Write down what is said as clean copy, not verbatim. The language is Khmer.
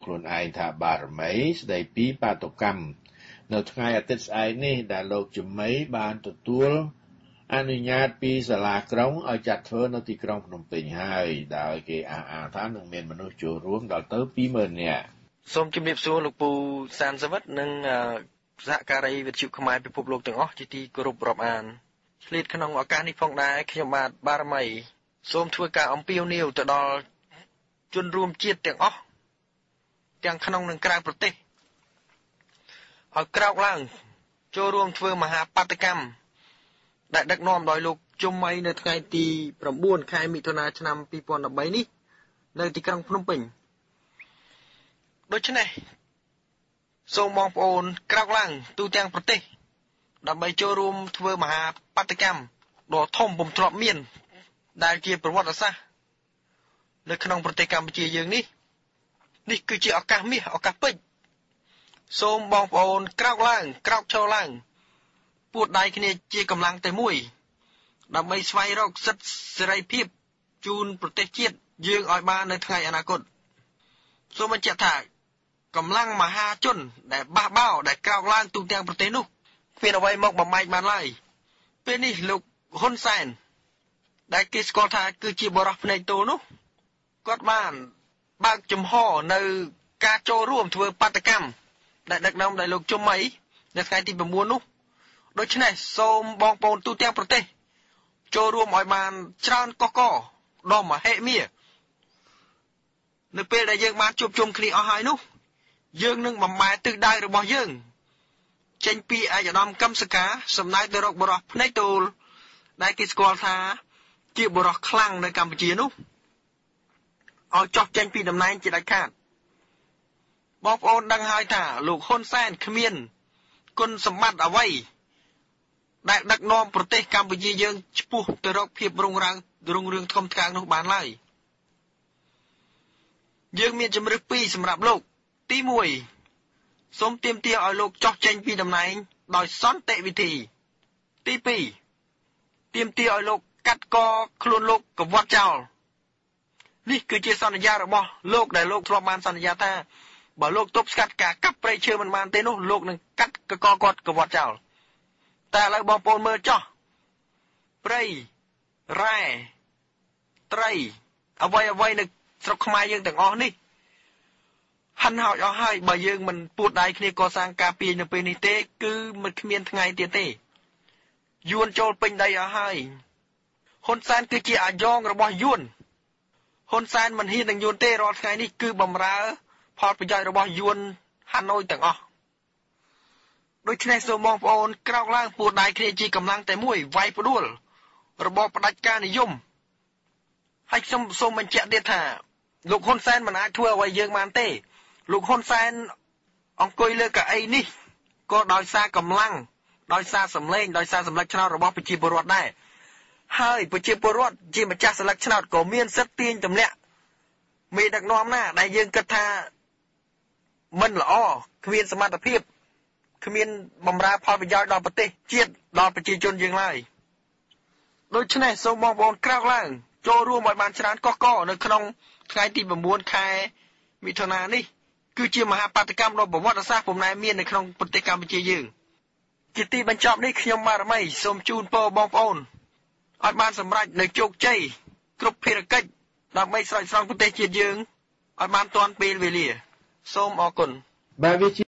ខ្លួនឯងថាបារមីស្ដីពីបាតុកម្មនៅថ្ងៃអាទិត្យស្អែកនេះដែលលោកជមីបានទទួលអនុញ្ញាតពីសាលាក្រុងឲ្យចាត់ធ្វើនៅទីក្រុងភ្នំពេញហើយដោយគេអះអាងថានឹងមានមនុស្សចូលរួមដល់ទៅ 20000 នាក់។ សូមជម្រាបសួរលោកពូសានសវិតនិងសហការីវិទ្យុខ្មែរពិភពលោកទាំងអស់ជាទីគោរពរាប់អានឆ្លៀតក្នុងឱកាសនេះផងដែរខ្ញុំបាទបារមីសូមធ្វើការអំពាវនាវទៅដល់ជនរួមជាតិទាំងអស់ទាំងក្នុងនិងក្រៅប្រទេសឲ្យក្រោកឡើងចូលរួមធ្វើមហាបាតុកម្មដែលដឹកនាំដោយលោកជុំមីនៅថ្ងៃទី9ខែមិថុនាឆ្នាំ2013នេះនៅទីក្រុងភ្នំពេញ។ ដូច្នេះសូមបងប្អូនក្រោកឡើងទូទាំងប្រទេសដើម្បីចូលរួមធ្វើមហាបាតុកម្មដ៏ធំពុំធ្លាប់មានដែលជាប្រវត្តិសាស្ត្រនៅក្នុងប្រទេសកម្ពុជាយើងនេះនេះគឺជាឱកាសមាសឱកាសពេជ្រសូមបងប្អូនក្រោកឡើងក្រោកឈរឡើងពួតដៃគ្នាជាកម្លាំងតែមួយដើម្បីស្វែងរកសិទ្ធិសេរីភាពជូនប្រទេសជាតិយើងឲ្យបាននៅថ្ងៃអនាគតសូមបញ្ជាក់ថាកម្លាំងមហាជនដែលបះបោដែលក្រោកឡើងទូទាំងប្រទេសនោះគ្មានអ្វីមកបំបែកបានឡើយពេលនេះលោកហ៊ុនសែនដែលគេស្គាល់ថាគឺជាបរិះភ្នែកទោនោះគាត់បានបើកចំហនៅការចូលរួមធ្វើបាតុកម្មដែលដឹកនាំដោយលោកជុំមីនៅថ្ងៃទី9នោះដូច្នេះសូមបងប្អូនទូទាំងប្រទេសចូលរួមឲ្យបានច្រើនកកដល់មហិមានៅពេលដែលយើងបានជួបជុំគ្នាអស់ហើយនោះយើងនឹងបំបែទិសដៅរបស់យើងចេញពីឯកឧត្តមកឹមសុខាសំដៅទៅរកបរិះភ្នែកទោលដែលគេស្គាល់ថាជាបរិះខ្លាំងនៅកម្ពុជានោះឲ្យចោះចេញពីតំណែងជាដាច់ខាតបងប្អូនដឹងហើយថាលោកហ៊ុនសែនគ្មានគុណសម្បត្តិអ្វីដែលដឹកនាំប្រទេសកម្ពុជាយើងឆ្ពោះទៅរកភាពរុងរឿងធំថ្កើងនោះបានឡើយយើងមានជំរើសពីរសម្រាប់លោកទី1សូមទាមទារឲ្យលោកចោះចេញពីតំណែងដោយសន្តិវិធីទី2ទាមទារឲ្យលោកកាត់កខ្លួនលោកកវត្តចោលនេះគឺជាសន្យារបស់លោកដែលលោកធ្លាប់បានសន្យាថាបើលោកទប់ស្កាត់ការកាប់ព្រៃឈើមិនបានទេនោះលោកនឹងកាត់កកគាត់កវត្តចោលតែឥឡូវបងប្អូនមើលចោះព្រៃរ៉ែត្រីអ្វីនៅស្រុកខ្មែរយើងទាំងអស់នេះហិនហោចអស់ហើយបើយើងមិនពួតដៃគ្នាកសាងការពារនៅពេលនេះទេគឺមិនគ្មានថ្ងៃទៀតទេយួនចូលពេញដីអស់ហើយហ៊ុនសែនគឺជាអាយ៉ងរបស់យួនហ៊ុនសែនមិនហ៊ាននឹងយួនទេរាល់ថ្ងៃនេះគឺបំរើផលប្រយោជន៍របស់យួនហាណូយទាំងអស់ដូច្នេះសូមបងប្អូនក្រោកឡើងពួតដៃគ្នាជាកម្លាំងតែមួយវាយផ្ដួលរបបផ្ដាច់ការនិយមហើយខ្ញុំសូមបញ្ជាក់ទៀតថាលោកហ៊ុនសែនមិនអាចធ្វើអ្វីយើងបានទេលោកហ៊ុនសែនអង្គុយលើកៅអីនេះក៏ដោយសារកម្លាំងដោយសារសម្លេងដោយសារសម្លេងឆ្នោតរបស់ប្រជាពលរដ្ឋដែរហើយប្រជាពលរដ្ឋជាម្ចាស់សន្លឹកឆ្នោតក៏មានសិទ្ធិទាញទម្លាក់មេដឹកនាំណាដែលយើងគិតថាមិនល្អគ្មានសមត្ថភាពគ្មានបំរើផលប្រយោជន៍ដល់ប្រទេសជាតិដល់ប្រជាជនយើងឡើយដូច្នេះសូមបងប្អូនក្រោកឡើងចូលរួមឲ្យបានច្រើនកកនៅក្នុងថ្ងៃទី9ខែមិថុនានេះគឺជាមហាបាតុកម្មដ៏ប្រវត្តិសាស្ត្រពុំដែលមាននៅក្នុងប្រទេសកម្ពុជាយើងជាទីបញ្ចប់នេះខ្ញុំបារមីសូមជូនពរបងប្អូនឲ្យបានសម្រេចនៅជោគជ័យគ្រប់ភារកិច្ចដើម្បីស្រោចស្រង់ប្រទេសជាតិយើងឲ្យបានទាន់ពេលវេលាសូមអរគុណបាទវាជា